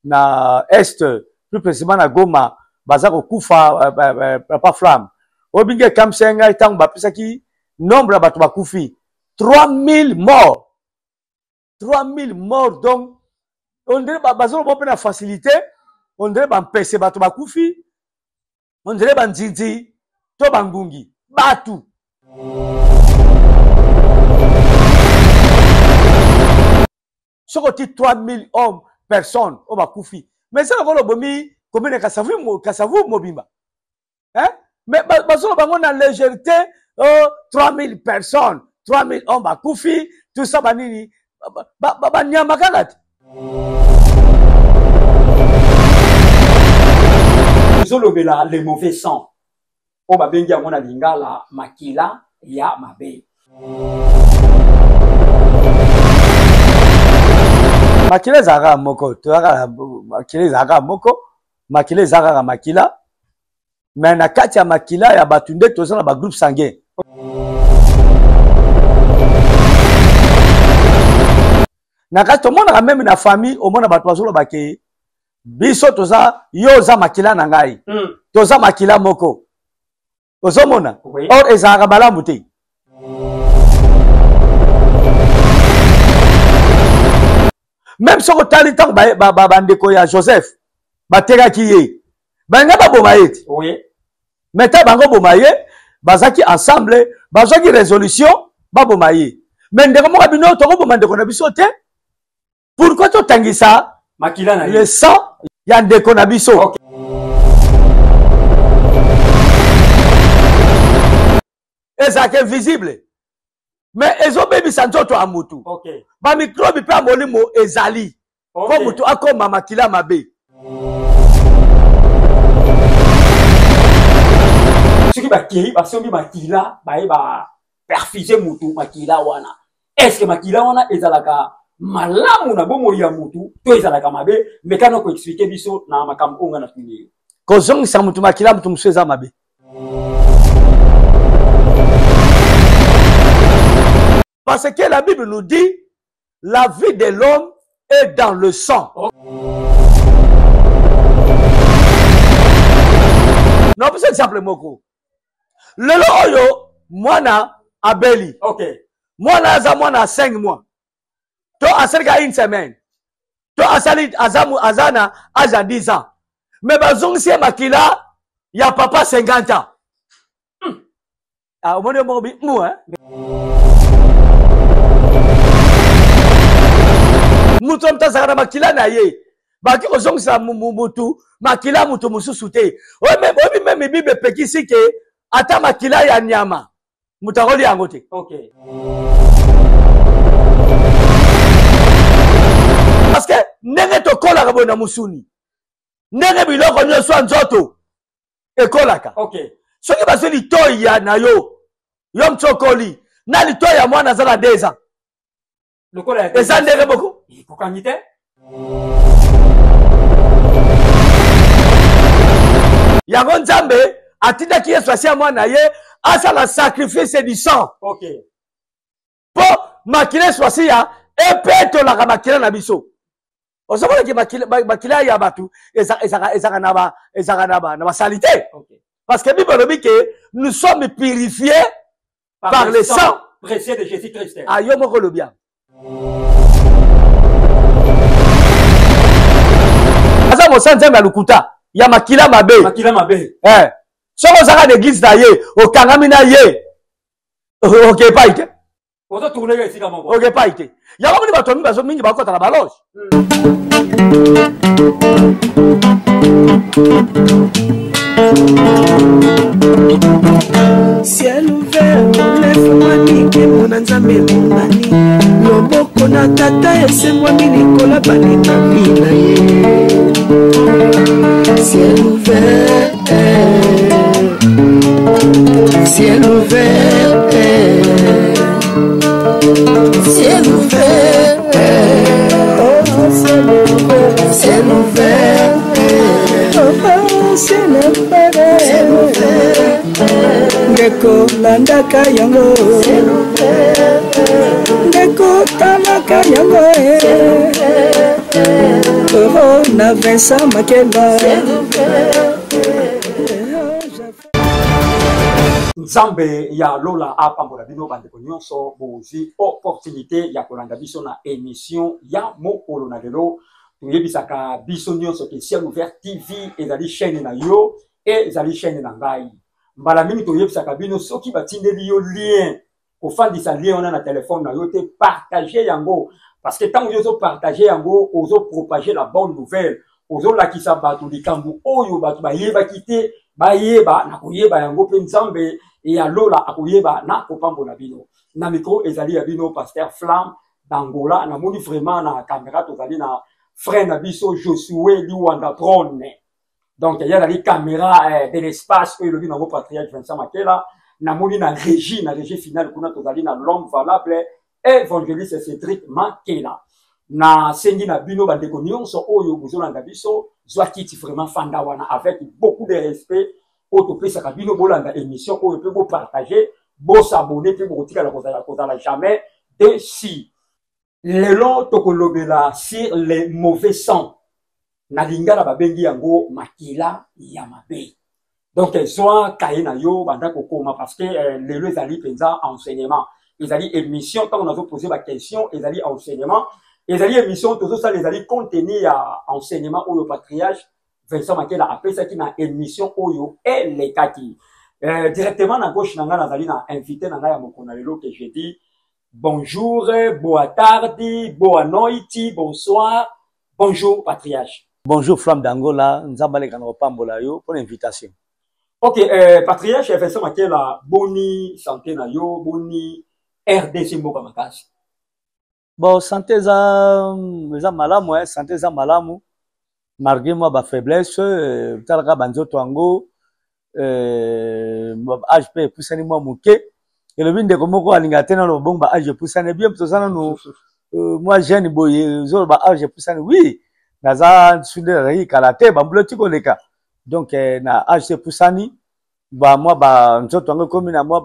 Na Est, plus précisément na Goma, baza kokufa. Papa Flamme, oyo bingi ekamwisa ngai ntango bapesaki nombre ya bato bakufi, 3000 morts, 3000 morts. Donc on dirait bazoloba mpe na facilité, on dirait bampese bato bakufi, on dirait banzinzi to bangungi bato. Soki oti 3000 hommes, personnes oyo bakufi, mais eza lokola obomi commune Kasavu mobimba, hein? Mais bazoloba bango na légèreté, oh, 3000 personnes, 3000 hommes bakufi, tout ça, banini, banyama kaka te. Tozolobela le mauvais sang, oyo babengi yango na lingala makila ya mabe. Makila ezalaka moko, toyaka, makila ezalaka moko, makila eza kaka makila. Mais na kati ya makila ya bato nde toza na bagroupe sanguin. Na kati tomonaka, même na famille, omona bato bazoloba ke biso toza, yo oza makila na ngai, toza makila moko, ozomona? Oui. Or ezalaka malamu te. Même soki otali ntango bandeko ya Joseph batekaki ye, balinga baboma ye te. Mais ntango bango boma ye, bazalaki ensemble, bazwaki résolution baboma ye. Mais ndeko moko, bino tokoboma ndeko na biso te, pourquoi totangisa makila na ye? Le sang ya ndeko na biso. Ezalaka invisible, mais ezobebisa nzoto ya motu. Bamikrobi mpe ya molimo ezali mpo motu akoma makila mabe. Soki bakei basombi makila, baye baperfuse motu makila wana, est-ce makila wana ezalaka malamu na bomoi ya motu to ezalaka mabe? Mekana koexpliquer biso na makambo oyo nga natuni yo. Kozongisa motu makila motu mosusu eza mabe, parce que la Bible nous dit: la vie de l'homme est dans le sang. Napesa exemple moko. Lelo oyo mwana abeli, mwana aza mwana ya 5 mois to asalika une semaine to asali aza, aza na age ya 10 ans, mais bazongisi ye makila ya papa 50 ans. Ah, omoni yo moko bi mu, hein? Moto ya moto azalaka na makila na ye. Baki kozongisa motu makila moto mosusu te. Oyebi, même Bible epekisi ke ata makila ya nyama, moto akolia yango te. Parce que ndenge tokolaka boye na mosuni, ndenge biloko nyonso ya nzoto ekolaka, soki bazwi litoi ya na yo, yo moto okoli na litoi ya mwana aza na 2 ans, lokola ya eza ndenge moko. Ekokangi te. Yango Nzambe atindaki Yesu asia mwana ye asala sacrifice du sang mpo makila Yesu asiya epetolaka makila na biso. Ozomonaki makila ya bato ezalaka na basaleté, parce que Bible elobi ke nous sommes purifiés par le sang précieux de Jésus-Christ. Ah, yo moko olobi yango. Aza mosala Nzambe ya lokuta, ya makila mabe. Makila mabe. Eh. Soki ozalaka na église na ye, okangami na ye, oke epai te. Ozotourneka esika moko. Oke epai te. Yango moni bato mingi bazo mingi bakota na baloge. Ciel ouvert efungwami, nkembo na Nzambe emonani, loboko na Tata esembwami likolo balingami na ye. Ciel ouvert, ciel ouvert, ciel ouvert, oh, ciel ouvert, ciel ouvert, oh, ciel ouvert, ciel ouvert. Ndeko, landaka yango, ndeko, talaka yango. Oh, na Vincent Makela. Nzambe ya lola apambola bino bandeko nyonso bozwi opportunité ya kolanda biso na émission ya mokolo na lelo. Toyebisaka biso nyonso ke Ciel Ouvert TV ezali chaîne na yo e ezali chaîne na ngai. Mbala mingi toyebisaka bino, soki batindeli yo lien, kofandisa lien wana na telefone na yo te, partage yango, parce que ntango yo ozopartage yango, ozopropage la bonne nouvelle, ozolakisa bato likambo oyo bato bayebaki te, bayeba na koyeba yango, mpe Nzambe ya lola akoyeba na kopambola bino. Na micro ezali ya bino Pasteur Flamme d'Angola. Namoni vraiment na caméra tozali na frère na biso Josue Liwanda Trone. Donc ye azali caméra de l'espace oyo elobi nango patriarche Vincent Makela. Namoni na régie finale kuna tozali na l'homme valable, évangéliste Cédric Makela. Nasengi na bino bandeko nyonso oyo bozolanda biso, zwa kiti vraiment, fanda wana avec beaucoup de respect oyo topesaka bino. Bolanda émission oyo mpe bopartage, bosabone mpe bokotikala kozala jamais déçus. Lelo tokolobela sur les mauvais sang, na lingala babengi yango makila ya mabe. Donc zwa kaye na yo, banda kokoma, parce que lelo ezali mpenza enseignement, ezali émission. Ntango nazopose baquestion, ezali enseignement, ezali émission tozosala, ezali contenu ya enseignement oyo patriarche Vincent Makela apesaki na émission oyo elekaki. Directement na gauche na ngai nazali na invité na ngai ya mokolo na lelo, que je dis bonjour, boa tarde, boa noite, bonsoir, bonjour patriarche. Bonjour Flamme d'Angola, Nzambe aleka na kopambola yo pour l'invitation. Ok, patriarche Vincent Makela, boni santé na yo, boni RDC mboka makasi? Bon, santé eza malamu, eh, santé eza malamu malgré moi ba faiblesse. Talaka banzoto yango, âge mpe epusani mwa moke. Elobi ndeko moko alingaka te nano bongo ba âge epusani bien, toza nanu mwa jeune boye, ozoloba âge epusani. Oui, naza su nde nazalaki kala te, bambula oti koleka. Donc na âge te epusani, ba mwa ba nzoto yango ekomi na mwa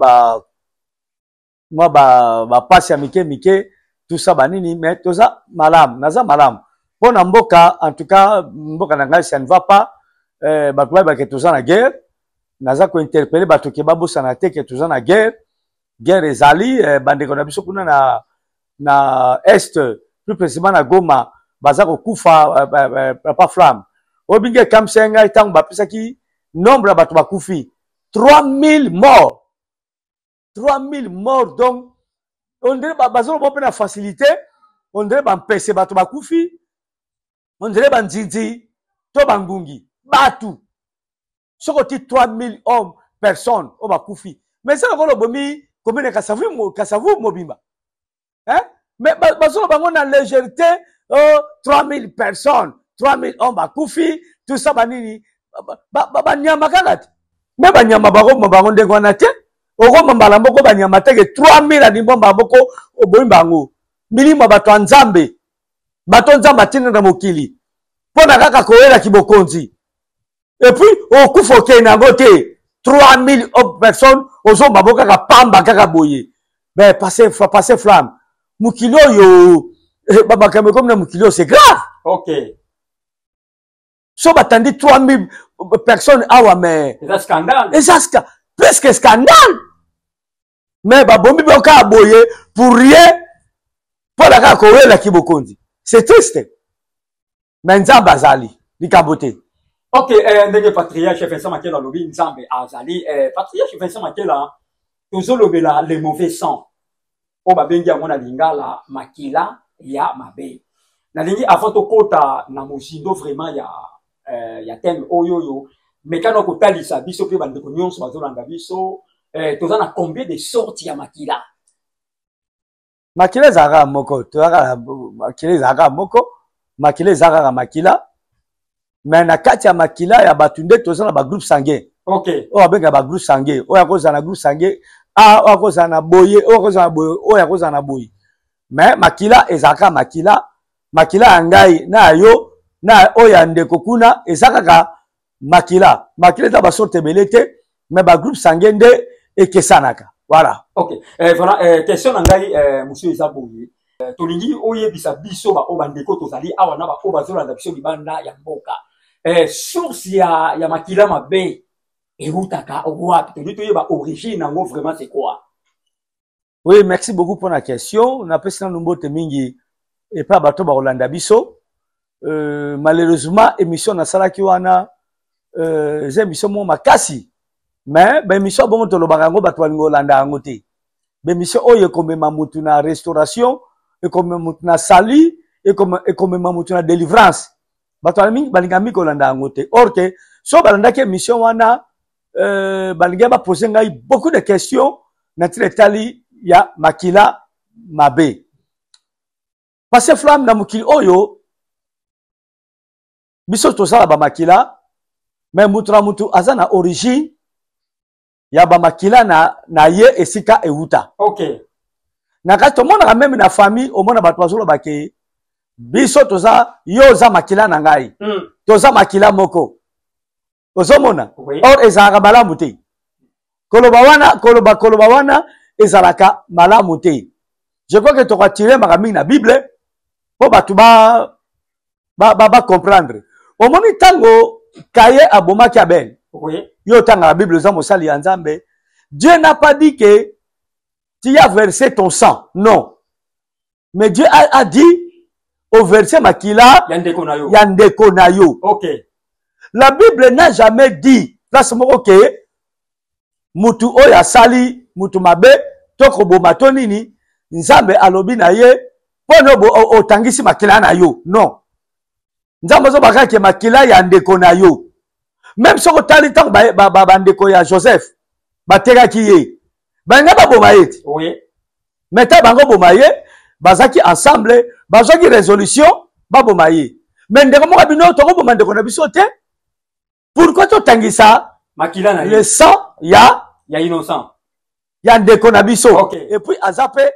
bapasi ya mike mike, tout ça banini, mais toza malamu, naza malamu. Mpo na mboka, en tout cas mboka na ngai, ça ne va pas. Bato bayebake toza na guerre. Naza kointerpeller bato ke babosana te ke toza na guerre. Guerre ezali, bandeko na biso kuna na est, plus précisément na Goma, baza kokufa. Papa Flamme, oyo bingi ekamwisa ngai ntango bapesaki nombre ya bato bakufi, 3000 morts, 3000 morts. Donc on dirait bazoloba mpe na facilité, on dirait bampese bato bakufi, on dirait banzinzi to bangungi. Bato soki oti 3000 hommes, personnes oyo bakufi, mais eza lokola obomi commune Kasavu mobimba, hein? Mais bazoloba bango na légèreté, oh, 3000 personnes, 3000 hommes bakufi, tout ça banini, banyama kaka te. Me banyama bakoboma bango ndenge wana te, okoma mbala moko banyama teke 3000 animaux mbala moko obomi bango. Milimo ya bato ya Nzambe, bato Nzambe atinda na mokili mpo na kaka koyelaki bokonzi, et puis okufa okende yango te. 3000 personnes ozomba bo kaka pamba kaka boye. Mais passe Flamme, mokili oyo, makambo ekomi na mokili oyo, c'est grave. So batandi 3000 personnes awa, mais eza scandale. Eza plus que scandale. Mais babombi bango kaka boye pour rien, mpo na kaka kowelaki bokonzi. C'est triste, mais Nzambe azali, likambo te. Ok, ndenge patriarche Vincent Makela alobi, Nzambe azali. Patriarche Vincent Makela, tozolobela le mauvais sang oyo babengi yango na lingala makila ya mabe. Nalingi avant tokota na mozindo vraiment ya thème oyo, mekano kotalisa biso mpe bandeko nyonso bazolanda biso, toza na combien de sortes ya makila? Makila ezalaka kaka moko, tozalaka makila ezalaka kaka moko, makila eza kaka makila. Mais na kati ya makila ya bato nde toza na bagroupe sanguin. Oyo babengaka bagroupe sanguin, oyo akozala na groupe sanguin A, oyo akozala na boye, oyo akozala na boye, oyo akozala na boye. Mais makila ezalaka makila, makila ya ngai na ya yo na oyo ya ndeko kuna eza kaka makila. Makila eza basorte ebele te, mais bagroupe sanguin nde ekesanaka, voilà. Ok, voilà, question na ngai mosusu eza boye. Tolingi oyebisa biso baoyo bandeko tozali awa na baoyo bazolanda biso libanda ya mboka, source ya makila mabe eutaka wapi? Tolingi toyeba origine yango vraiment, c'est quoi? Oui, merci beaucoup pour la question. Napesi nanu mbote mingi epai bato bakolanda biso. Malheureusement, émission nasalaki wana eza émission moko makasi, mais baémission bongo tolobaka yango, bato balingi kolanda yango te. Baémission oyo ekomema mutu na restauration, ekomema mutu na salut, ekomema mutu na délivrance, bato mingi balinga mingi kolanda yango te. Or ke so balandaki émission wana, balingi bapose ngai beaucoup de questions na ntina etali ya makila mabe. Parce Flamme, na mokili oyo biso tozala bamakila, mais mutu na mutu aza na origine ya bamakila na ye, esika ewuta. Na kati tomonaka même na famille, omona bato bazoloba ke biso toza, yo oza makila na ngai, toza makila moko, ozomona? Oui. Or ezalaka malamu te koloba wana, koloba wana ezalaka malamu te. Je crois que tokatire makambo mingi na Bible mpo bato ba comprendre. Omoni ntango Kaye abomaki Abel, yo otangaka Bible, oza mosali ya Nzambe, Dieu n'a pas dit que tu as versé ton sang, non, mais Dieu a dit overse makila ya ndeko na yo. Ya ndeko na yo. La Bible n'a jamais dit place moko ke mutu oyo asali mutu mabe to koboma to nini, Nzambe alobi na ye mpo na otangisi makila na yo. Non, Nzambe azobaka ke makila ya ndeko na yo. Même soki otali ntango bandeko ya Joseph batekaki ye, balinga baboma ye ti. Mais ntango bango boma ye, bazalaki ensemble, bazwaki résolution baboma ye. Mais ndeko moko bino, tokoboma ndeko na biso te, pourquoi totangisa makila na ye, le sang ya ya innocent, ya ndeko na biso? Et puis aza mpe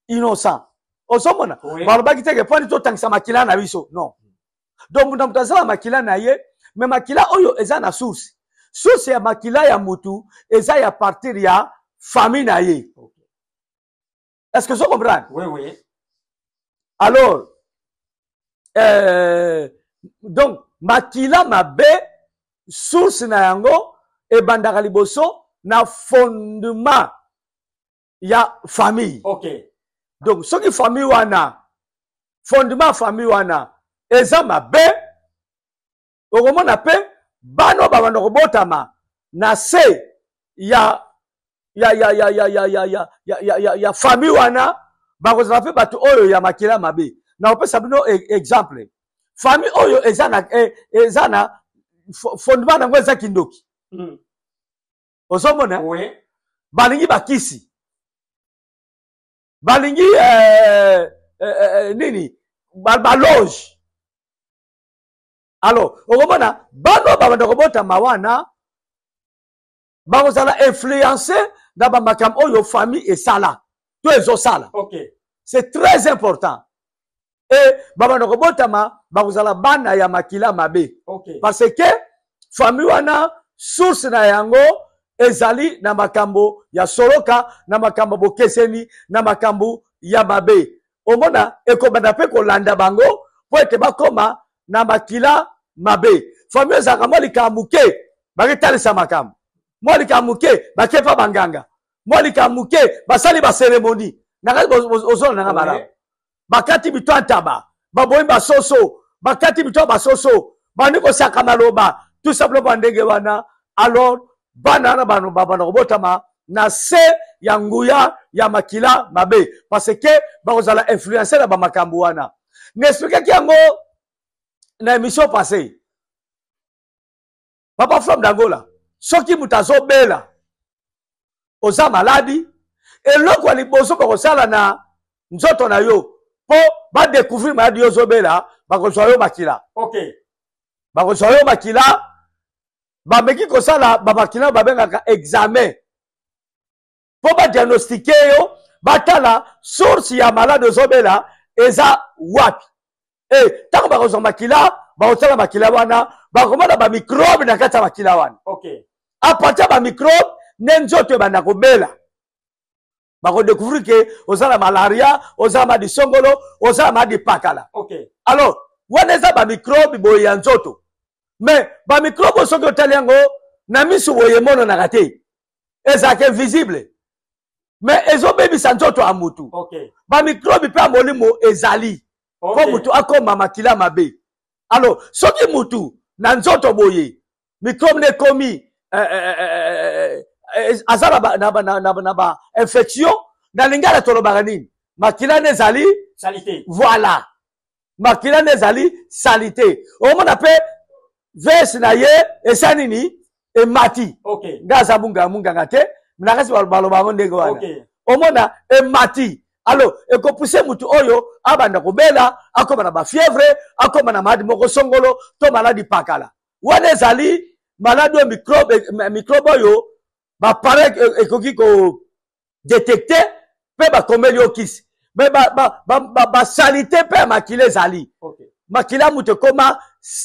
innocent, ozomona? Oui. Balobaki teke mponi totangisa makila na biso, non. Donc moto na moto aza na makila na ye, mais makila oyo eza na source. Source ya makila ya mutu eza ya partir ya famille na ye. Est ce que ozo comprendre? Oui. Alors donc makila mabe, source na yango ebandaka liboso na fondement ya famille. Donc soki famille wana, fondement ya famille wana eza mabe, okomona mpe bana oyo babanda kobotama na se ya famille wana bakozala mpe bato oyo ya makila mabe. Nakopesa bino exemple: famille oyo eza na fondement nango eza kindoki. Ozomona? Oui. Balingi bakisi, balingi nini, baloge. Alors okomona bana oyo babanda kobotama wana bakozala influence na bamakambo oyo famille esala to ezosala. C'est très important. E babanda kobotama, bakozala bana ya makila mabe, parce que famille wana, source na yango ezali na makambo ya soloka, na makambo bokeseni, na makambo ya mabe. Omona ekobanda mpe kolanda bango mpo ete bakoma na makila mabe. Famille ezalaka mwa likambo moke, baketalisa makambo, mwa likambo moke, bakepa banganga, mwa likambo moke, basali baseremoni na kati. Ozona nanga malamu, bakati bito ya ntaba, baboyi basoso, bakati bito ya basoso, bandi kosaka maloba, tout simplement ndenge wana. Alors bana wana bano babanda kobotama na se ya nguya ya makila mabe, parce que bakozala influence na bamakambo wana. Naexplikaki yango na émission passée, papa Flamme d'Angola. Soki moto azobela, oza maladi, eloko ya liboso bakosala na nzoto na yo mpo badécouvrir maladi yo ozobela, bakozwa yo makila. Bakozwa yo makila, bameki kosala bamakila babengaka examen mpo badiagnostike yo, batala source ya maladi ozobela eza wapi. E ntango bakozwa makila, bakosala makila wana, bakomona bamicrobe na kati ya makila wana. À partir ya bamicrobe nde nzoto ebanda kobela. Bakodécouvrir ke oza na malaria, oza na maladi songolo, oza na maladi pakala. Alors wana eza bamicrobe boye ya nzoto. Mais bamicrobe oyo soki otali yango na miso boye emonanaka te, ezalaka invisible, mais ezobebisa nzoto ya mutu. Bamicrobe mpe ya molimo ezali mpo mutu akoma makila mabe. Alors soki mutu na nzoto boye microbe nde ekomi aza na ba infection, na lingala tolobaka nini? Makila nde ezali salite. Voilà, makila nde ezali salite. Omona mpe vese na ye esa nini emati. Nga aza munganga te, nakasi baloba yango ndenge wana. Omona emati. Alors ekopuse mutu oyo abanda kobela, akoma na bafièvre, akoma na maladi moko songolo to maladi pakala. Wana ezali maladi oyo microbe oyo baappareil ekoki kodetecte mpe bakomeli yo kisi. Me basalite mpe ya makila ezali. Makila moto ekoma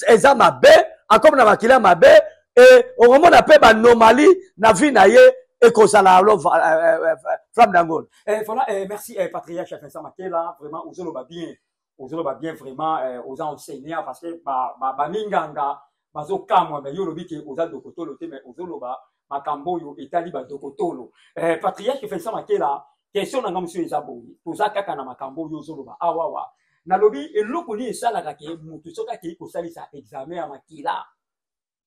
eza mabe, akoma na makila mabe, e okomona mpe banomalie na vie na ye ekozala. Alo Flamme d'Angola. Voilà, merci patriarche Vincent Makela, vraiment ozoloba bien. Ozoloba bien vraiment, oza enseignant, parce que ba minganga bazokamwa, mais yo olobi ke oza dokotolo te, mais ozoloba makambo oyo etali badokotolo. Patriarche Vincent Makela, question na nga mosusu eza boye: toza kaka na makambo oyo ozoloba awawa. Nalobi, eloko nini esalaka ke motu soki akei kosalisa examen ya makila,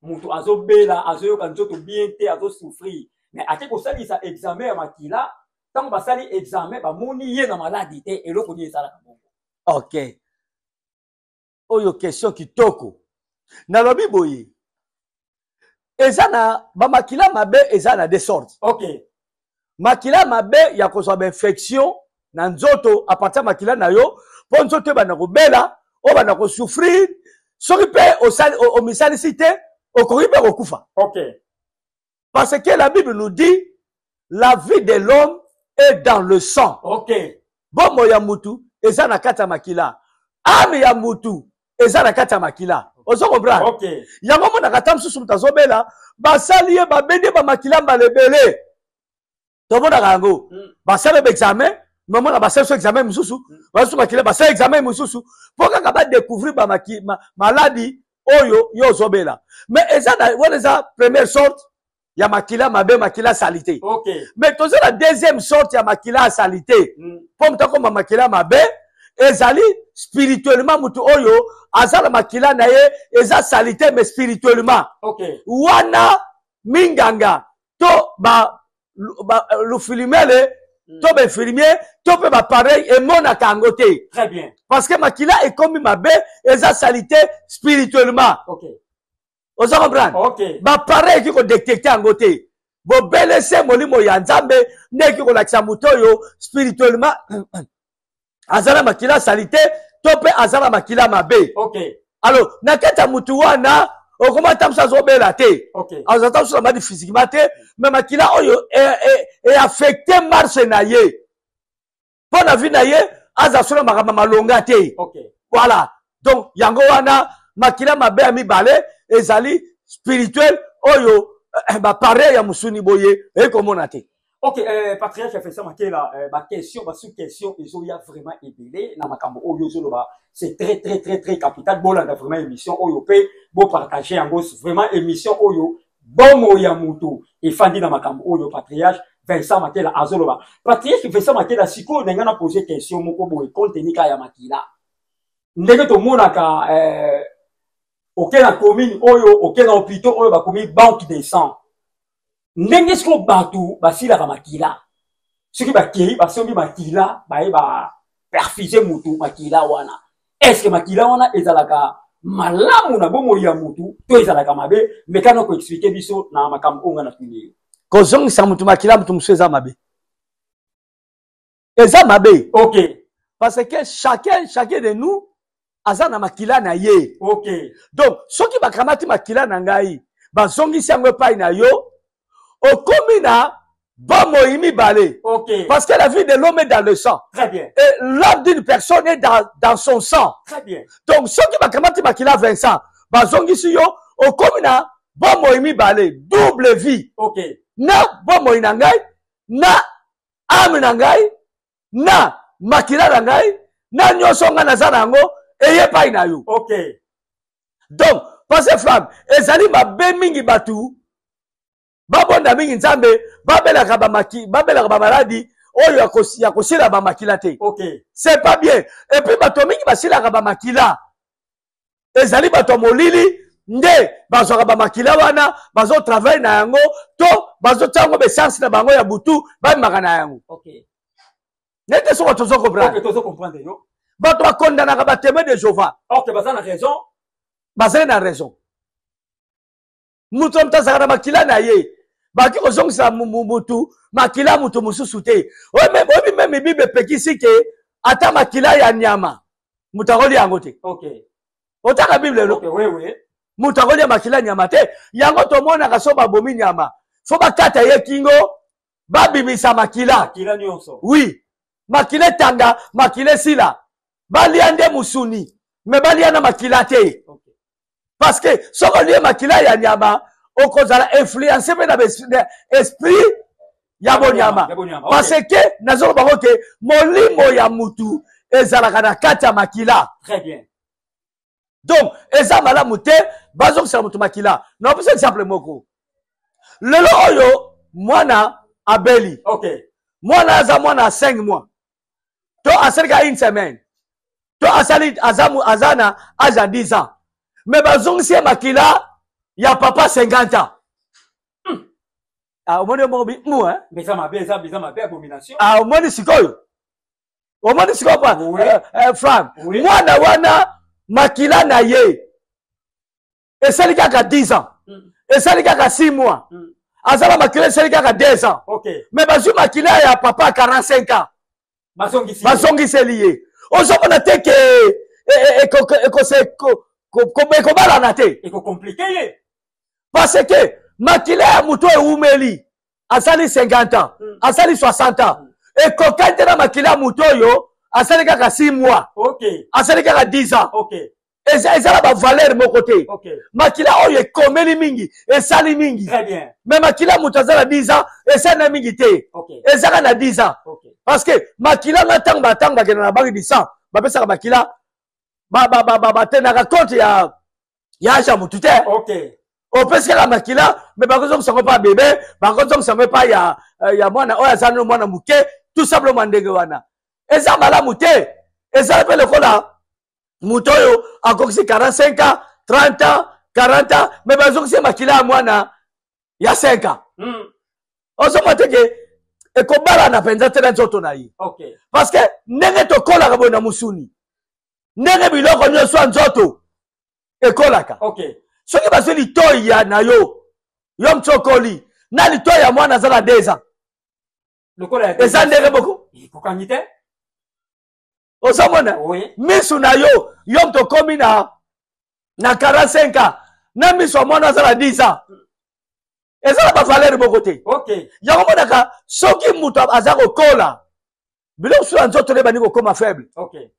moto azobela, azoyoka nzoto bien te, azosouffrir, mais ake kosalisa examen ya makila, ntango basali examen bamoni ye na maladi te? Eloko nini esalaka bongo? Ok, oyo question kitoko. Nalobi boye, eza na bamakila mabe, eza na deux sortes. Makila mabe ya kozwa bainfection na nzoto à partir ya makila na yo, mpo nzoto ebanda kobela, obanda kosouffrir. Soki mpe omisalisi te, okoki mpe kokufa. Parce que la Bible nous dit: la vie de l'homme est dans le sang. Bomoi ya mutu eza na kati ya makila, âme ya mutu eza na kati ya makila. Ozo comprendre? Yango omonaka ata mosusu moto azobela, basali ye, babendi ye bamakila mbala ebele. Tomonaka yango. Basali baexamen, momona basali so examen mosusu, basusu makila, basali examen mosusu mpo kaka badécouvrir maladi oyo yo ozobela. Mais eza na wana eza première sorte ya makila mabe, makila salité. Mais toza na deuxième sorte ya makila ya salité. Mpo moto akoma makila mabe, ezali spirituellement. Moto oyo aza na makila na ye eza salité, mais spirituellement. Wana minganga to ba, ba lufilimele to bainfirmier to mpe bapareil emonaka yango te. Très bien. Parce que makila ekomi mabe, eza salité spirituellement. Oza comprendre? Ok. Bapareil ekoki kodetecte yango te, bobele se molimo ya Nzambe nde ekoki kolakisa moto oyo spirituellement aza na makila salité to mpe aza na makila mabe. Alors na kati ya motu wana, okoma ata mosu azobela te, aza ta mosu na maladi physiquement te, mais makila oyo eaffecte marche na ye, mpo na vie na ye aza so na makambo malonga te. Voilà, donc yango wana makila mabe ya mibale ezali spirituel, oyo bapareil ya mosuni boye ekomona te. Ok, patriarche Vincent Makela, ba question, ba sous-question ezoya vraiment ebele na makambo oyo ozoloba. C'est très très très très capital. Bolanda vraiment émission oyo pe bo partager yango vraiment. Émission oyo, bomoi ya mutu efandi na makambo oyo patriarche Vincent Makela azoloba. Patriarche Vincent Makela, sikoyo ndenge na poser question moko boye, compte tenu ya makila, ndenge tomonaka oke na commune oyo, oke na hôpital oyo bakomi banque de sang, ndenge sikoyo bato basilaka makila, soki bakei basombi makila, baye baperfuse mutu makila wana, est-ce makila wana ezalaka malamu na bomoi ya mutu to ezalaka mabe? Mekana koexpliquer biso na makambo oyo nga na tuni yo. Kozongisa mutu makila mutu mosusu eza mabe, eza mabe. Parce que chacun de nous aza na makila na ye. Donc soki bakamati makila na ngai, bazongisi yango epai na yo, okomi na bomoi mibale. Parce que la vie de l'homme est dans le sang. Très bien. Et l'âme d'une personne est dans son sang. Très bien. Donc soki bakamati makila Vincent, bazongisi yo, okomi na bomoi mibale, double vie. Na bomoi na ngai na Ame na ngai na makila na ngai na nyonso ngai naza na yango eye epai na yo. Okay. Donc Pasteur Flamme, ezali mabe mingi bato babonda mingi Nzambe, babelaka bamaki, babelaka bamaladi oyo ya kosila bamakila te. Okay. C'est pas bien. Et puis bato mingi basilaka bamakila ezali bato ya molili nde bazwaka bamakila wana, bazotravaille na yango to bazotia yango besansi na bango ya butu, babimaka na yango. Okay. Nete soko tozo comprendre. Okay, tozo comprendre yo. Bato bakondanaka ba témoin de Jéhovah. Okay, baza na raison. Bazali na raison. Moto moto azalaka na makila na ye, bakoki kozongisa mutu makila moto mosusu te. Oyebi meme Bible epekisi ke ata makila ya nyama moto akolia yango te. Okay. Otaka Bible elo? Okay, oui, oui. Moto akolia makila ya nyama te. Yango tomonaka so babomi nyama, fo bakata ye kingo, babimisa makila. Makila nyonso. Oui. Makila etanga, makila esila. Balia nde musuni, me balia na makila te. Okay. Parce que soki olie makila ya nyama, okozala influence mpe na esprit ya bonyama. Ya bonyama. Parce que nazoloba ngo ke molimo ya mutu ezalaka na kati ya makila. Très bien. Donc eza malamu te bazongisela moto makila. Napesa exemple moko. Lelo oyo mwana abeli. Okay. Mwana aza mwana ya 5 mois. To asalika une semaine. To asali aza, aza na âge ya 10 ans. Mais bazongisi ye makila ya papa 50 ans. Ah, omoni moko bi mu hein. Mais ça mabe, eza eza mabe, abomination. Ah, omoni sikoyo. Omoni sikoyo pa, Oui. Frank. Oui. Mwana wana makila na ye esali kaka 10 ans. Esali kaka 6 mois. Azala makila esali kaka 2 ans. Okay. Mais bazwi makila ya papa 45 ans. Bazongisi. Bazongiseli ye. Ozomona te ke ekobalana te. Eko compliqué ye. Parce que makila ya moto ewumeli asali 50 ans, asali 60 ans. Ekokani te na makila ya moto oyo asali kaka 6 mois. Okay. Asali kaka 10 ans. Okay. Eza na ba valeur moko te. Okay. Makila oyo ekomeli mingi, esali mingi. Très bien. Mais makila moto aza na 10 ans, esali na mingi te. Okay. Ezaka na 10 ans. Okay. Parce que makila na tango ba tango bakenda na banque du sang, bapesaka makila, ba tenaka compte ya âge ya motu te. Okay. Opesi kaka makila, mais bakozongisa yango epai ya bebe, bakozongisa yango epai ya mwana oyo aza nano mwana moke, tout simplement ndenge wana. Eza malamu te. Ezala mpe lokola moto oyo akokisi 45 ans, 30 ans, 40 ans, mais bazongisi makila ya mwana ya 5 ans. Ozomona te ke ekobalana mpenza te na nzoto na ye. Okay. Parce que ndenge tokolaka boye na mosuni, ndenge biloko nyonso ya nzoto ekolaka. Okay. Soki bazwi litoi ya na yo, yo moto okoli, na litoi ya mwana aza na 2 ans. Lokola ya Eza ndenge moko. Ekokangi te. Ozomona? Oui. Misu na yo, yo moto okomi na 45 ans, na misu ya mwana aza na 10 ans. Eza na ba valeur moko te. Okay. Yango monaka soki moto aza kokola, biloko mosusu ya nzoto nde ebandi kokoma faible. Okay.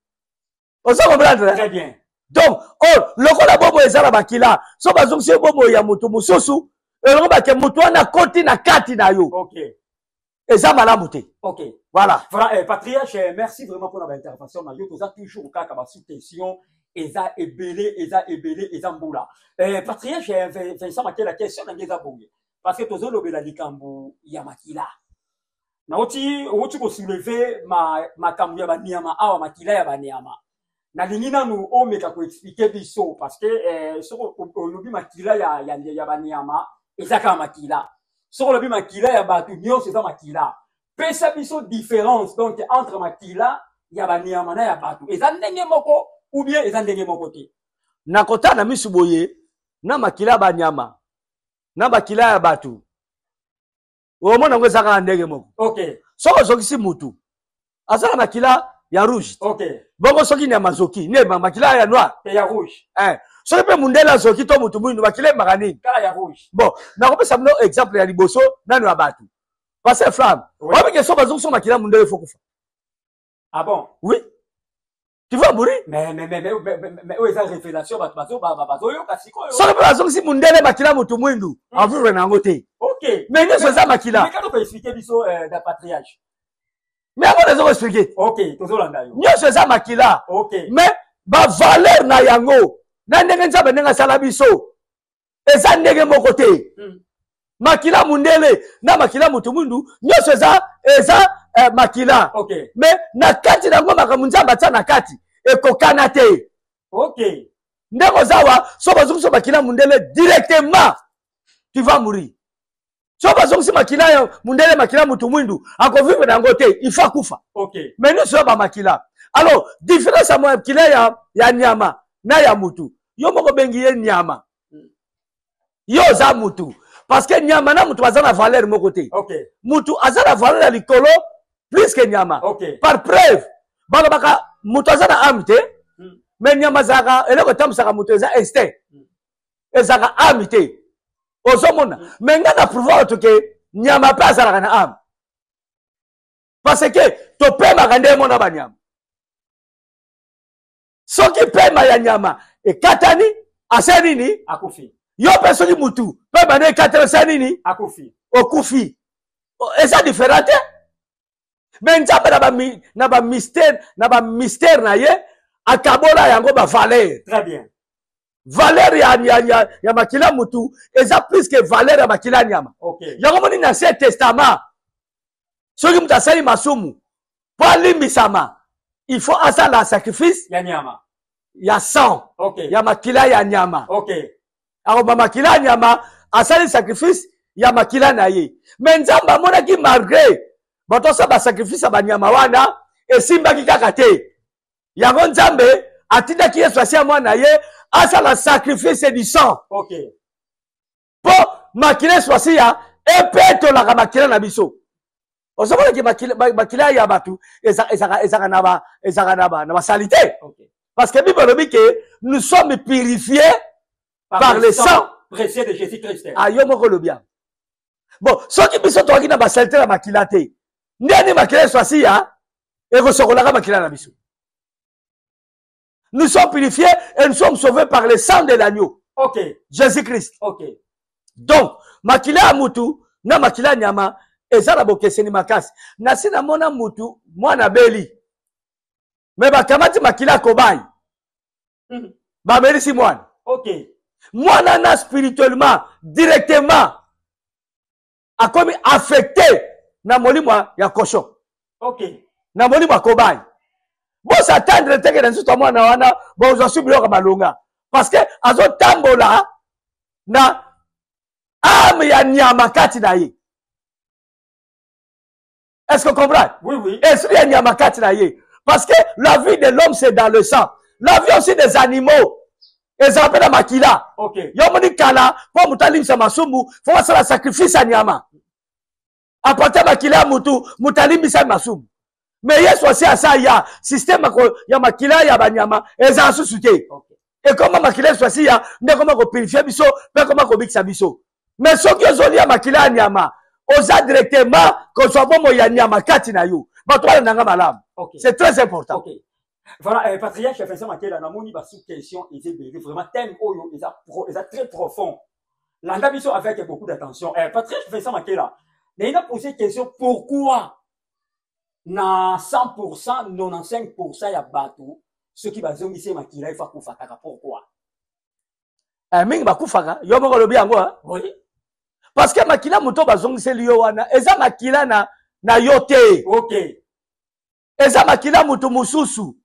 Ozo comprendre? Très bien. Donc, oh, lokola bomoi eza na makila, so bazongisi yo bomoi ya moto mosusu, elongo bake moto wana akoti na kati na yo. Okay. Eza malamu te. Okay. Voilà. Voilà, Patriarche, merci vraiment pour l'intervention. Na yo, toza toujours kaka ba sous-question. Eza ebele, eza ebele, eza mbula. Patriarche, Vincent Makela, question na ngeza bonge. Parce que tozo lobela likambo ya makila. Na oti ko soulever makambo ya banyama awa, makila ya banyama. Na lingi nanu omeka ko expliquer biso parce que soko olobi makila ya banyama, eza kaka makila. Soko olobi makila ya bato nyonso eza makila. Pesa biso différence donc entre makila ya banyama na ya bato. Eza ndenge moko ou bien eza ndenge moko te. Na kotala na misu boye na makila ya banyama na makila ya bato, omona yango eza kaka ndenge moko. Okay. Soki ozokisi mutu aza na makila ya rouge. Okay. Bongo soki nyama azoki, ne makila ya noir. Pe ya rouge. Soki pe mundele azoki to mutu mwindu, makila emaka nini? Kala ya rouge. Bon, nakopesa bino exemple ya liboso nanu ya bato. Pasteur Flamme, Oui. oyebi ke soki bazongisi makila mundele, faut kufa. Ah bon? Oui. Tu vas mourir. Mais oyo eza révélation, bato bazoyoka sikoyo. Soki mpe bazongisi mundele makila mutu mwindu, avivre na yango te. Ok. Mais nyonso eza makila. Mais quand on peut expliquer biso da patriarche. Mais yango nazo koexplike. Ok, tozolanda yo. Nyonso eza makila. Ok. Mais bavaleur na yango na ndenge Nzambe ndenge asala biso eza ndenge moko te. Makila mundele na makila moto mwindu nyonso eza makila. Ok. Mais na kati na yango makambo Nzambe atia na kati ekokana te. Ok. Ndenge oza awa, soki bazongisi makila mundele directement tu vas mourir. Soki bazongisi makila ya mundele, makila moto mwindu akovivre na yango te, il faut akufa. Ok. Mais nyonso ya bamakila, alors différence ya makila ya nyama na ya mutu, yo moko obengi ye nyama, yo oza mutu, parce que nyama na mutu baza na valeur moko te. Ok. Mutu aza na valeur ya likolo plus que nyama. Ok. Par preuve, balobaka mutu aza na âme te, mais nyama azalaka eloko etambwisaka mutu eza instinct, ezalaka âme te. Ozomona, mais nga na prouver bato ke nyama mpe azalaka na âme, parce que topemaka nde mona banyama. Soki pema ya nyama ekatani, ase nini? Akufi. Yo mpe soki mutu pema nde ekatani, ase nini? Akufi. Okufi. Eza différent te. Mais Nzambe na ba mystère, na ba mystère na ye akabola yango ba valeur. Très bien. Valeur ya makila mutu eza plus que valeur ya makila nyama. Ok. Yango moni na Ancien Testament, soki mutu asali masumu po alimbisama, il faut asala sacrifice ya nyama, ya sang. Ok. Ya makila ya nyama. Ok. Akoba makila ya nyama, asali sacrifice ya makila na ye. Mais Nzambe amonaki malgré bato asala ba sacrifice ya banyama wana esimbaki kaka te. Yango Nzambe atindaki Yesu asia mwana ye asala sacrifice du sang. Ok. Po makila Yesu asia epetolaka makila na biso. Ozomonaki makila ya bato ezaka na ba salité. Ok. Parce que Bible elobi ke nous sommes purifiés par le sang précieux de Jésus-Christ. Ah, yo moko lobi yango. Bon, soki biso tokoki na ba salité na makila te, ndeni makila Yesu asia ekosokolaka makila na biso. Nous sommes purifiés et nous sommes sauvés par le sang de l'agneau. Ok. Jésus-Christ. Ok. Donc, makila ya mutu na makila ya nyama eza na bokeseni makasi. Nasi namona mutu mwana beli, mais bakamati makila kobai. Bamelisi mwana. Ok. Mwana na spirituellement directement akomi affecté na molimo ya cochon. Ok. Na molimo ya kobai. Bosatendre teke na nzoto ya mwana wana, bozwa su biloko malonga. Parce que azotambola na âme ya nyama kati na ye. Est-ce que vous comprenez? Oui, oui. Esprit ya nyama kati na ye. Parce que la vie de l'homme, c'est dans le sang. La vie aussi des animaux. Ezala mpe na makila. Ok. Yo moni kala, po moto alimbisa masumu, fo basala sacrifice ya nyama. Apporter makila ya mutu, moto alimbisa masumu. Mais Yesu asi asa ya système ya makila ya banyama ezala susu te. Ok. Ekoma makila Yesu asi ya nde ekoma kopurifie biso mpe ekoma kobikisa biso. Mais soki ozolia makila ya nyama, oza directement kozwa bomoi ya nyama kati na yo. Bato balanda nga malamu. Ok. C'est très important. Ok. Voilà, Patriarche Vincent Makela, namoni ba sous-question eza ebele. Vraiment, thème oyo eza très profond. Landa biso avec beaucoup d'attention. Patriarche Vincent Makela, mais il a posé question pourquoi na 100%, 95% ya bato ceux qui bazongisi makila ifa kufa kaka, pourquoi? Mingi bakufaka, yo moko lobi yango, hein? Oui. Parce que makila moto bazongiseli yo wana eza makila na yo te. Ok. Eza makila moto mosusu.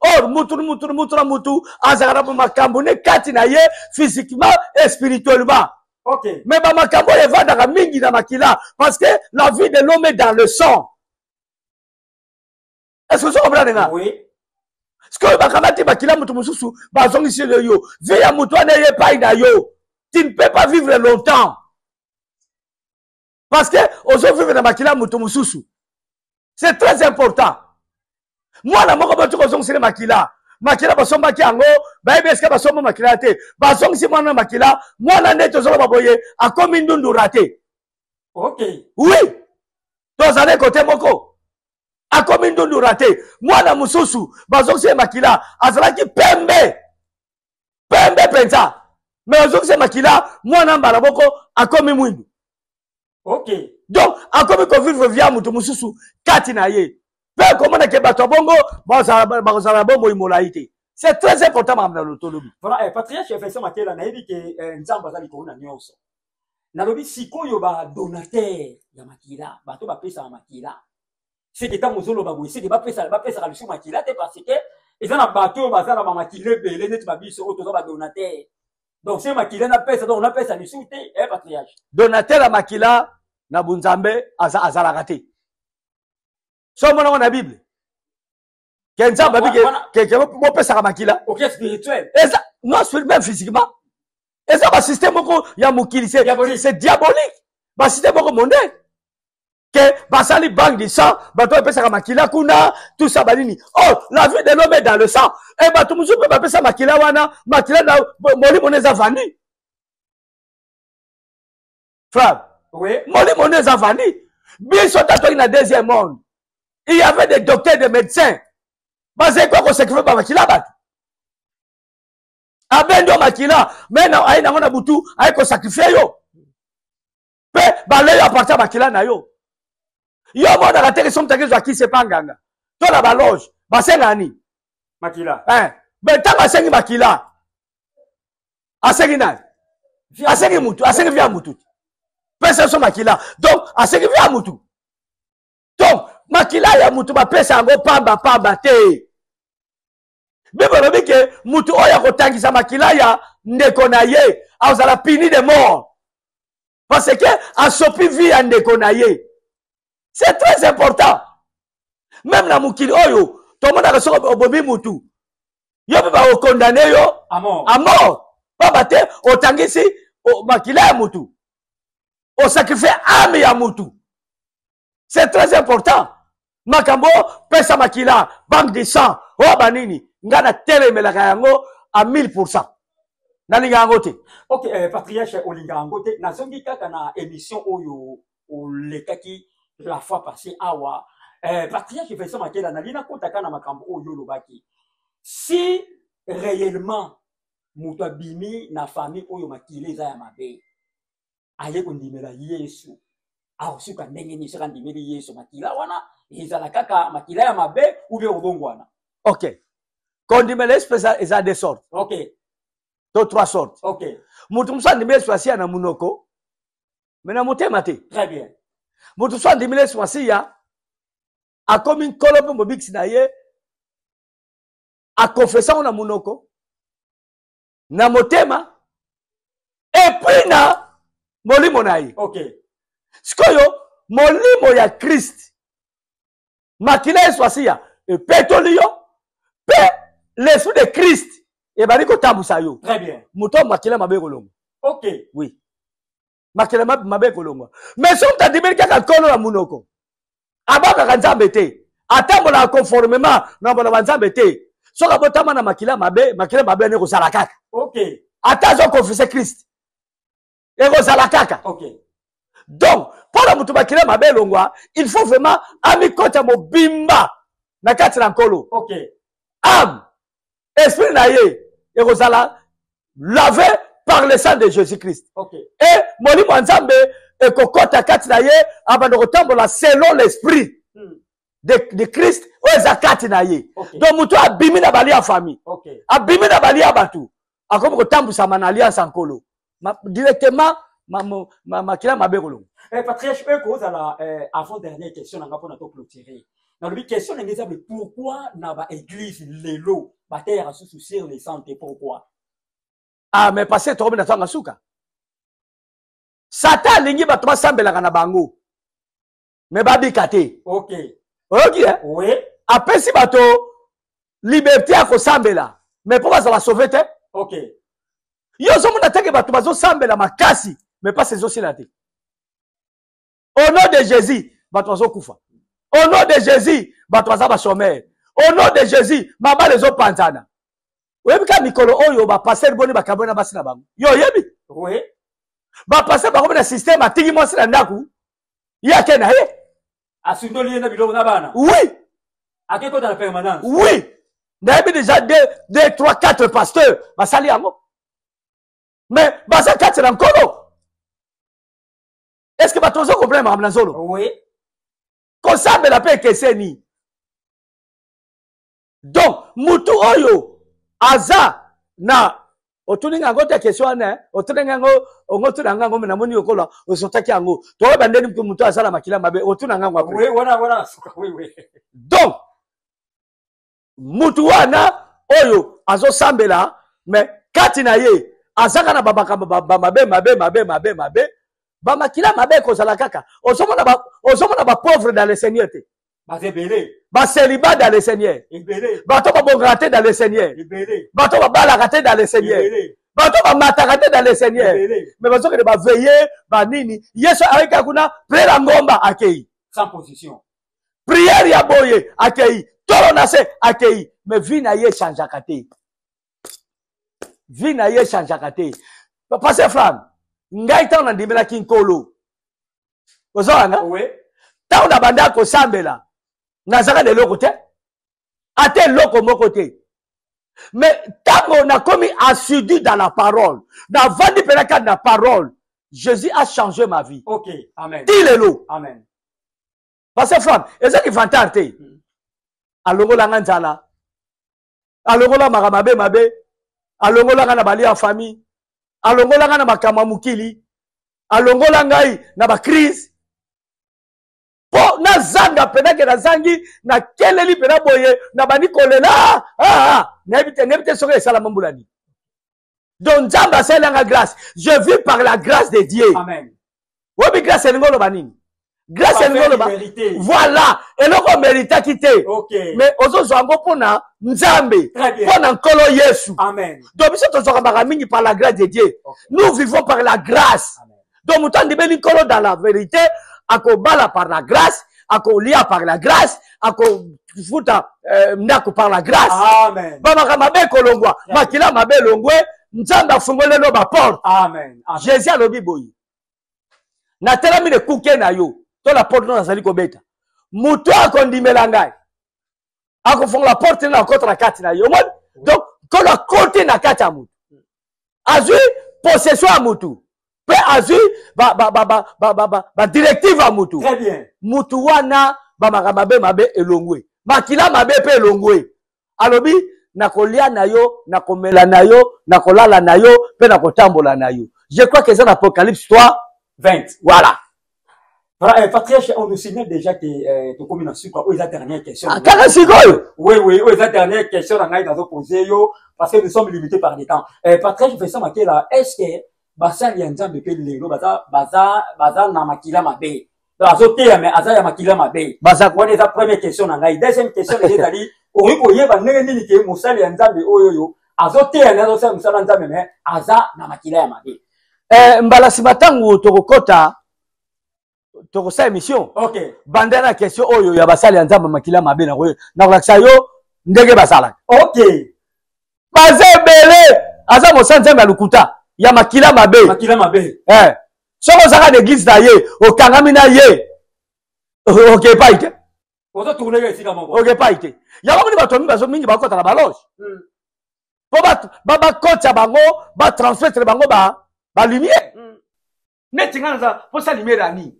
Or mutu mutu mutu na mutu azalaka na makambo ne kati na ye physiquement et spirituellement. Ok. Mais ba makambo oyo evandaka mingi na makila parce que la vie de l'homme est dans le sang. Est-ce que vous comprenez nga? Oui. Parce que bakamati makila mutu mosusu bazongisi yo. Vie ya mutu wana ye epai na yo. Tu ne peux pas vivre longtemps. Parce que ozo vivre na makila mutu mosusu. C'est très important. Mwana moko boti kozongisele makila. Makila basombaki yango, bayebi esika basomba makila te. Bazongisi mwana na makila, mwana nde tozoloba boye, akomi ndundu raté. Ok. Oui. Tozali kote moko. Akomi ndundu raté. Mwana mosusu bazongisi ye makila, azalaki pembe. Pembe penza. Mais bazongisi ye makila, mwana mbala moko akomi mwindu. Ok. Donc akomi kovivre via moto mosusu kati na ye. Mpe komona ke bato ya bongo bakozala na bomoi molai te. C'est très important makambo na lotolobi. Voilà, eh, patriarche Vincent Makela, nayebi ke eh, Nzambe aza likolo na nyonso. Nalobi sikoyo ba donateur ya makila, bato bapesaka makila. Seke ntango ozoloba boye, seke bapesaka lisusu makila te parce que eza na bato oyo baza na bamakila ebele neti babiso oyo toza ba donateur. Donc se makila napesa, donc napesa lisusu te, eh, patriarche. Donateur ya makila na bunzambe azalaka te. So omonango na Bible. Ke Nzambe abi ke bopesaka makila. Ok, spirituel. Eza non même physiquement. Eza ba système moko ya mokili, c'est diabolique. Ba système moko mondain. Ke basali banque du sang, bato bapesaka makila kuna, tout ça banini. Oh, la vie de l'homme est dans le sang. Et bato mosusu mpe bapesa makila wana, makila na molimo na eza vandi. Frère, oui. Molimo na eza vandi. Biso tatoki na deuxième monde. Il y avait des docteurs, des médecins. Bazali kwa kosacrifier ba makila bato. Abendi yo makila, mais na aye nango na butu, aye kosacrifier yo. Pe baleyo à partir ya makila na yo. Yo omonaka te ke soki moto akezwa kisi epa nganga to na baloge basengaka nini? Makila. Eh, me ntango asengi makila, asengi nani? Asengi mutu, asengi via mutu. Pesa so makila. Donc asengi via mutu. Donc makila ya mutu bapesa yango pamba pamba te. Bible elobi ke mutu oyo akotangisa makila ya ndeko na ye azala puni de mort parce que asopi vie ya ndeko na ye. C'est très important. Même na mokili oyo tomonaka soki obomi mutu, yo mpe bakokondane yo à mort. À mort. Pamba te otangisi makila ya mutu, osacrifie âme ya mutu. C'est très important. Makambo pesa makila, banque de sang, oyo banini, nga na telemelaka yango à 1000%. Nalinga yango te. Ok, patriarche olinga yango te. Nazongi kaka na émission oyo olekaki la fois passée awa. Patriarche Vincent Makela, nalingi nakota kaka na makambo oyo olobaki. Si réellement moto abimi na famille oyo makila eza ya mabe, aye kondimela Yesu, akosuka ndenge nini soki andimeli Yesu? Makila wana ezala kaka makila ya mabe ou bien kobongwana? Ok, kondimela Yesu mpe eza deux sortes. Ok. To trois sortes. Ok. Moto mosusu andimeli Yesu Masiya na monoko, mais na motema te. Très bien. Moto mosusu andimeli Yesu Masiya, akomi nkolo mpe mobikisi na ye, akonfesa ngo na monoko, na motema, et puis na molimo na ye. Ok. Sikoyo molimo ya Christ, makila Yesu Masiya epetoli yo, pe l'esprit de Christ ebandi kotambusa yo. Très bien. Moto ya makila mabe kolongwa. Ok. Oui. Makila mabe kolongwa. Mais soki moto andimeli kaka nkolo na monoko, abangaka Nzambe te, atambolaka conformément na maloba Nzambe te, soki abotama na makila mabe, makila mabe wana ekozala kaka. Ok. Ata azokonfese Christ, ekozala kaka. Ok. Donc, mpo na moto makila mabe elongwa, il faut vraiment amikota mobimba na kati na nkolo. Ok. Âme, esprit na ye ekozala lavé par le sang de Jésus-Christ. Ok. Et molimo ya Nzambe ekokota kati na ye, abanda kotambola selon l'esprit de Christ oyo eza kati na ye. Ok. Donc moto abimi na bali ya famille, Ok. abimi na bali ya bato, akomi kotambwisama na alliance ya nkolo. Directement, makila mabe kolongo. Patriarche, oyo kozala, avant dernière question na nga mpona to clôturer. Nalobi question na ngai eza boye, pourquoi na ba église lelo bateyaka susu sur le sang te, pourquoi? Ah, mais parce que tokomi na ntango ya suka. Satan alingi bato basambelaka na bango, mais babika te. Ok. Oyoki, eh? Oui. Apesi bato liberté ya kosambela, mais mpo bazala sauvé te. Ok. Yo ozomona teke bato bazosambela makasi, mais pasi ezosila te. Au nom de Jésus, bato bazokufa. Au nom de Jésus, bato baza ba chômeur. Au nom de Jésus, mabala ezopanzana. Oyebi kaka mikolo oyo ba pasteur boni bakaboli na basi na bango. Yo oyebi? Oui. Ba pasteur bakomi na système, atiki mwasi na ndako, ye ake na ye. Asundoli ye na biloko na bana. Oui. Ake kota na permanence. Oui. Nayebi déjà 2, 2, 3, 4 pasteurs basali yango. Mais baza kati na nkolo. Est-ce que bato bazo comprendre makambo na zolo? Oui. Kosambela mpe ekeseni. Donc mutu oyo aza na otuni nga yango te question wana eh? Otuni nga yango, ongo tuna nga yango, me namoni lokola osotaki yango. Toyeba ndeni mutu asala makila mabe, otuna nga yango après. Oui, wana wana suka, oui oui. Donc mutu wana oyo azosambela, me kati na ye azaka na bamakambo mabe mabe mabe mabe mabe, bamakila mabe ekozala kaka. Ozomona ba, ozomona ba pauvre dans le Seigneur te. Baza ebele. Ba célibat dans le Seigneur. Ebele. Bato babongaka te dans le Seigneur. Ebele. Bato babalaka te dans le Seigneur. Ebele. Bato bamataka te dans le Seigneur. Ebele. Me bazokende baveille banini. Yesu ayeka kuna priere ya ngomba, akei sans position. Priere ya boye, akei tolo na se, akei, mais vie na ye echangeaka te, vie na ye echangeaka te. Pasteur Flamme, ngai ntango nandimelaki Nkolo, ozolanda? Oui. Ntango na banda kosambela, nazalaka na eloko te, ata eloko moko te. Mais ntango nakomi assidu dans la parole, navandi mpena kati na parole, Jésus a changé ma vie. Ok, amen. Ti lelo. Amen. Pasteur Flamme, ezaki vantard te. Alongolanga nzala, alongola makambo mabe mabe, alongolanga na balia ya famille, alongolanga na makambo ya mokili, alongola ngai na bacrise mpo nazanga mpena ke nazangi, nakeleli mpena boye, nabandi kolela. Ah, ah, nayebi te, nayebi te soki esalama mbula nini. Donc Nzambe asalelanga grâce, je vis par la grâce de Dieu. Amen. Oyebi grâce elingi oloba nini? Grâce elingi oloba, voilà, eloko omeritaki te, mais ozozwa yango mpona Nzambe, mpona Nkolo Yesu. Amen. Donc biso tozwaka mbaka mingi par la grâce de Dieu. Nous vivons par la grâce. Amen. Donc moto andimeli Nkolo dans la vérité akobala par la grâce, akolia par la grâce, akofuta ndako par la grâce. Amen. Bamaka mabe ekolongwa, makila mabe elongwe, Nzambe afungolelo baporte. Amen. Amen. Jésus alobi boye: natelami na ekuke na yo to la porte no, nazali kobeta. Moto akondimela ngai akofongola porte na akota na kati na ye. Omoni? Donc Nkolo akoti na kati ya motu, azwi possession ya motu mpe azwi badirective ya motu. Très bien. Motu wana, bamaka mabe mabe elongwe, makila mabe mpe elongwe. Alobi: nakolia na yo, nakomela na yo, nakolala na yo mpe nakotambola na yo. Je crois que eza na Apocalypse 3 20. Voilà. Voilà, Patriarche, on nous signale déjà que tokomi na suka. Oyo eza dernière question. Ah, kaka sikoyo? Oui, oyo eza dernière question na ngai nazoposer yo parce que nous sommes limités par le temps. Patriarche Vincent Makela, est-ce que basali ya Nzambe mpe lelo baza na makila mabe? Azoteya mais aza ya makila mabe. Baza. Wana eza première question na ngai. Deuxième question na ezali: okoki koyeba ndenge nini ke mosali ya Nzambe oyo azoteya nde azosala mosala ya Nzambe mais aza na makila ya mabe? Mbala nsima ntango tokokɔta, tokosala émission. Banda na question oyo ya basali ya Nzambe makila mabe, nakolakisa yo ndenge basalaka. Baza ebele, aza mosali Nzambe ya lokuta, ya makila mabe. Makila mabe. Soki ozalaka na église na ye, okangami na ye, oke epai te. Ozotourner esika moko. Oke epai te. Yango moni bato mingi mingi bakɔta na baloge mpo bakotya bango, batransmettre bango balumière. Neti ngai naza mposa lumière ya nini?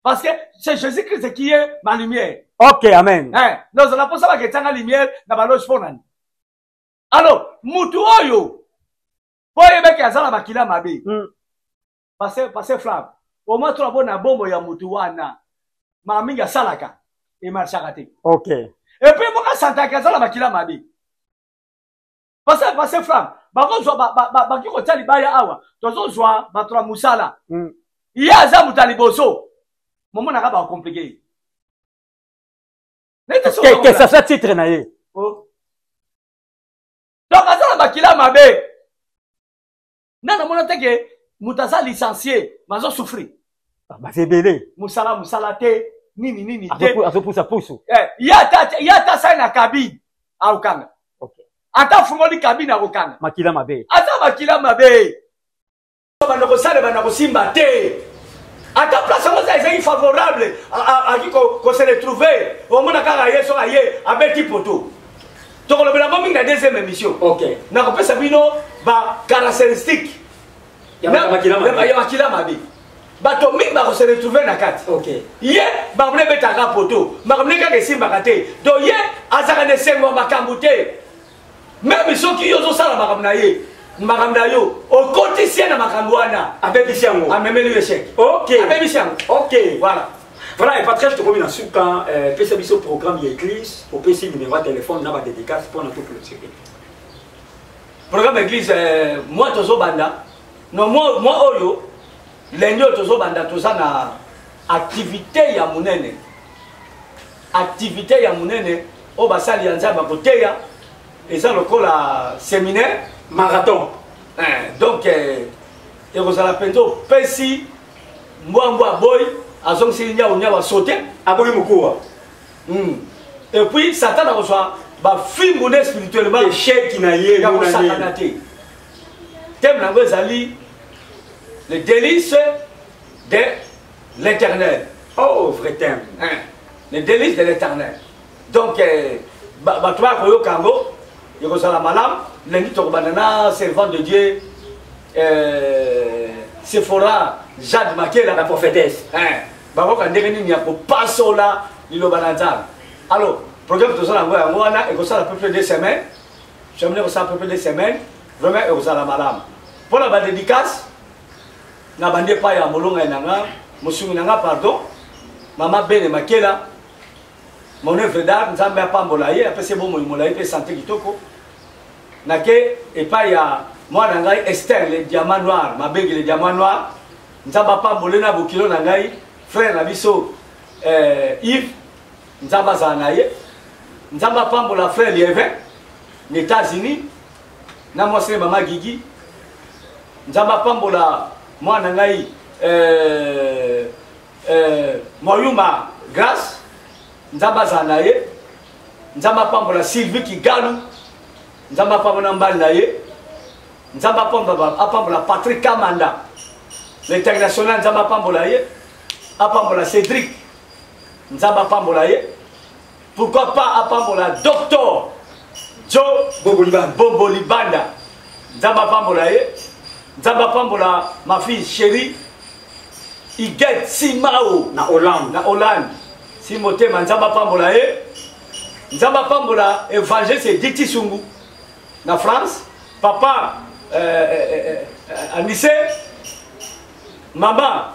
Parce que c'est Jésus Christ qui est ma lumière. Ok, amen. Nazala mposa baketianga lumière na baloge mpo nani? Alors mutu oyo mpo oyebaki aza na makila mabe, parce Flamme, omoi tona bona bombo ya mutu wana, maka mingi asalaka emarchaka te. Et puis moko asantaki aza na makila mabe. Parce Flamme, bakozwa, bakoki kotia libaya awa, tozozwa bato na mosala. Ye aza moto ya liboso, momonaka bacompliquer ye. Que ça soit titre na ye. Oh. Donc aza na makila mabe. Nde namona te ke moto aza licencié bazosouffrir. Baza ebele. Mosala, mosala te, nini nini te. Azopusa pusu. Ye ata asali na cabine, akokanga. Ata afungoli cabine, akokanga. Makila mabe. Aza makila mabe. Banda kosala, banda kosimba te. Ata place yango ezalaki favorable, aki kose retrouver, omona kaka ye soki aye abeti poto. Tokolobela yango mingi na deuxième émission. Nakopesa bino bacaractéristique ya makila mabe. Ya makila mabe. Bato mingi bakose retrouver na kati. Ye makambo nde ebetaka poto, makambo nde kaka esimbaka te. Donc ye azalaka na esengo ya makambo te. Meme soki yo ozosala makambo na ye, makambo na yo okotisi ye na makambo wana, abebisi yango, amemeli yo échec. Abebisi yango. Voilà. Voilà, et Patrice, tokomi na suka, pesa biso programme ya église, opesi numéro ya téléphone na ba dédicace pour na tout clôturer. Programme église, moi tozobanda. Non, moi oyo lundi oyo tozobanda, toza na activité ya monene. Activité ya monene oyo basali ya Nzambe bakoteya, eza lokola séminaire marathon. Donc ekozala mpenza opesi mbwa aboyi, azongiseli nyau nyau asote, aboyi mokuwa. Et puis Satan akozwa bafimbu nde spirituellement échec na ye ya kosakana te. Thème nango ezali le délice de l'Éternel. Oh, vrai thème. Hein? Le délice de l'Éternel. Donc bato baya koyoka yango, ekozala malamu. Lundi tokobanda na servante de Dieu, Sephora Jade Makela, la prophétesse. Hein? Bakoka ndenge nini ya kopasola liloba na Nzambe. Alors programme tozala yango, yango wana ekosala peu près 2 semaines. Jamais ekosala peu près 2 semaines. Vraiment ekozala malamu. Mpona ba dédicace na bandi epai ya molonga na nga, mosungi na nga, pardon, mama Bene Makela, mon œuvre d'art, Nzambe apambola ye, apesi ye bomoi molai mpe santé kitoko. Nake epai ya mwana ngai Esther le diamant noir, mabengi le diamant noir, Nzambe apambole na bokilo na ngai, frère na biso, Yves, Nzambe azala na ye. Nzambe apambola frère Lievin na États-Unis na mwasi na mama Gigi. Nzambe apambola mwana ngai, Moyuma Grâce, Nzambe azala na ye. Nzambe apambola Sylvie Kigalu, Nzambe apambola mbali na ye. Nzambe apambola Patrick Kamanda l'international, Nzambe apambola ye. Apambola Cédric, Nzambe apambola ye. Pourquoi pas apambola Docteur Joe Bobolibanda, Nzambe apambola ye. Nzambe apambola ma fille chérie Iguette Simao na Hollande, na Hollande, si motema, Nzambe apambola ye. Nzambe apambola évangéliste Edith Sungu na France, papa Anissé, mama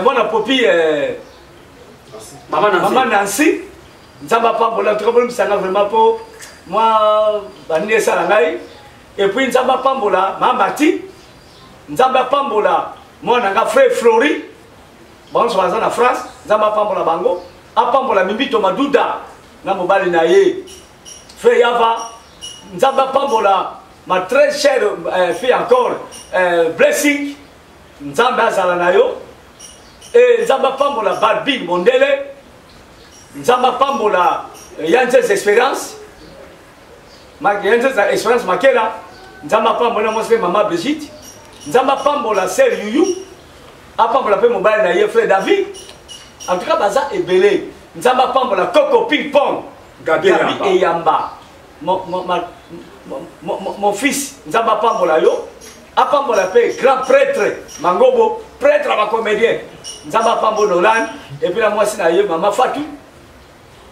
mwana Popi, Mama Nancy. Mama Nancy, Nzambe apambola, en tout cas bolimbisanga vraiment po moi banini esala ngai. Et puis Nzambe apambola mama Mati, Nzambe apambola mwana nga frère Flori, bango nyonso baza na France, Nzambe apambola bango. Apambola Mimbito Maduda na mobali na ye frère Yava, Nzambe apambola ma très chère fille encore, Blessing, Nzambe azala na yo. Et Nzambe apambola Barbie Mondele, Nzambe apambola Yanzes Espérance, Yanzes Espérance Makela, Nzambe apambola mwasi mama Brigitte, Nzambe apambola sœur Yuyu, apambola pe mobali na ye frère David. En tout cas baza ebele. Nzambe apambola Coco Ping Pong, Gabi Gabi Eyamba. Eyamba. Mon fils, Nzambe apambola yo. Apambola pe grand prêtre Mangobo, prêtre ba comédien. Nzambe apambola Nolan et puis la mwasi na ye mama Fatou.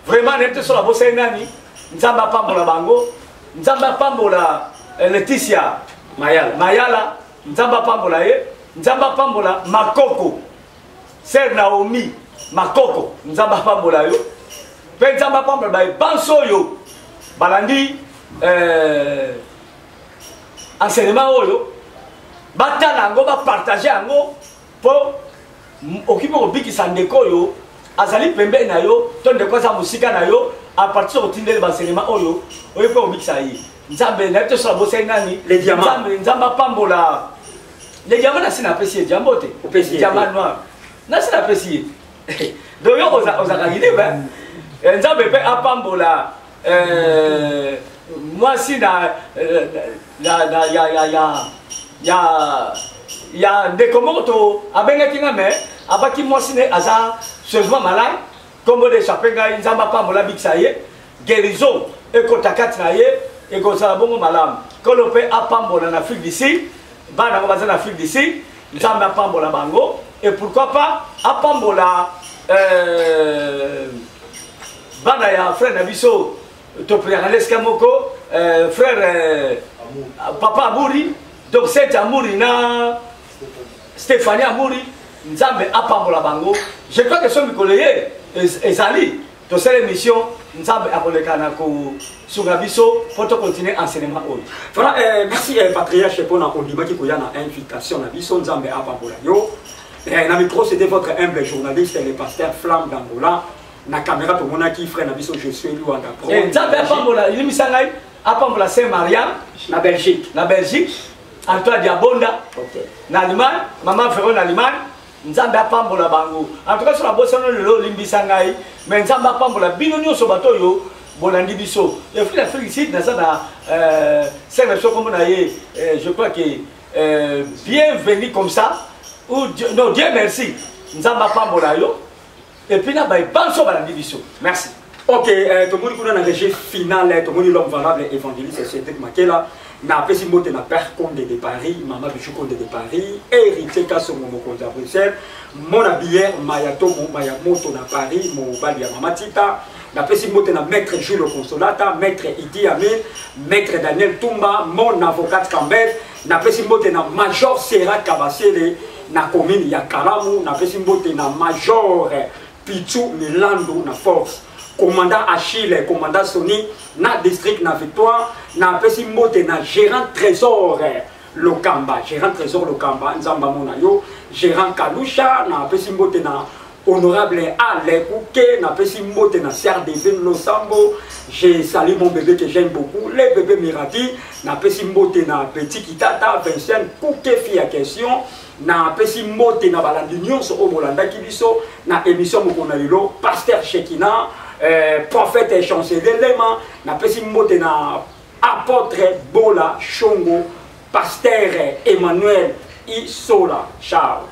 Vraiment n'était sur la bosse nani. Nzambe apambola bango. Nzambe apambola Laetitia Mayala. Mayala, Nzambe apambola ye. Nzambe apambola Makoko. Sœur Naomi Makoko, Nzambe apambola yo. Pe Nzambe apambola ba banso yo. Balandi enseignement oyo batala yango, ba partager yango po okipe kobikisa ndeko oyo azali pembeni na yo to ndeko aza mosika na yo, a partir otindeli ba enseignement oyo oyo pe kobikisa ye. Nzambe na biso abosani nani? Les diamants. Nzambe, Nzambe apambola. Les diamants na sina apesi ye diamant te. Opesi ye te. Diamant noir. Na sina apesi ye. Donc yo ozaka libre, hein? Nzambe pe apambola, mwasi na, na, na, ya, ya, ya, ya, ya ndeko moko to abengaki nga, mais abaki mwasi ne aza seulement malade, kombo de échappé ngai. Nzambe apambola bikisa ye, guérison ekota kati na ye, ekozala bongo malamu. Kolo pe apambola na Afrique d'ici, bana bango baza na Afrique d'ici, Nzambe apambola bango. Et pourquoi pas apambola bana ya frère na biso, topriaka na esika moko, frère papa Amuri, donc Saint Amuri na Stéphanie Amuri. Nzambe apambola bango. Je crois que so mikolo ye ezali tosala émission, Nzambe akoleka na kosunga biso mpo tocontinue enseignement oyo. Voilà, merci patriarche mpona ondimaki koya na invitation na biso. Nzambe apambola yo. Na micro, c'était votre humble journaliste, le pasteur Flamme d'Angola. Na caméra, tomonaki frère na biso Josué Luanda. Nzambe apambola, elimisa ngai, apambola Saint Mariam na Belgique. Na Belgique, Antoine Diabonda na Allemagne, mama Véro na Allemagne. Nzambe apambola bango. En tout cas, so nabosano lelo, olimbisa ngai, mais Nzambe apambola bino nyonso, bato oyo bolandi biso. Et puis l'Afrique ici, naza na sœur na biso, kombo na ye, je crois que bienvenue comme ça ou Dieu, non, Dieu merci. Nzambe apambola yo et puis na bayebanso balandi biso. Merci. Ok, tomoni kuna na régie finale, tomoni l'homme valable, évangéliste Cédric Makela. Napesi mbote na père Conde de Paris, mama Bijou Conde de Paris, Héritier Kasongo, mokonzi ya Bruxelles, mona bière Mayatomo Mayamoto na Paris, mobali ya mama Tita. Napesi mbote na maître Jules Consolata, maître Idi Amin, maître Daniel Tumba, mon avocat Campbell. Napesi mbote na major Sera Kabasele na commune ya Kalamu. Napesi mbote na major Pichu Milando na Force, commandant Achille, commandant Sony na district na Victoire. Napesi mbote na gérant Trésor Lokamba, gérant Trésor Lokamba, Nzamba mona yo, gérant Kalusha. Napesi mbote na honorable Ale Kouke, napesi mbote na Sœur Devine Losambo. J'ai salué mon bébé que j'aime beaucoup, le bébé Mirati. Napesi mbote na Petit Kitata, Vincent Kouke, fille à question. Napesi mbote na balandi nyonso oyo bolandaki biso na émission mokolo na lelo. Pasteur Shekina, prophète Chancelier Lema. Napesi mbote na apôtre Bola Shongo, pasteur Emmanuel Isola. Ciao.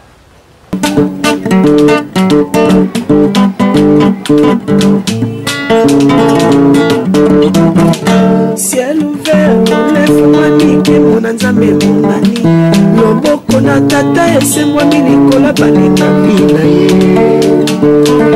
Ciel ouvert efungwami, nkembo na Nzambe emonani, loboko na Tata esembwami likolo balingami na ye.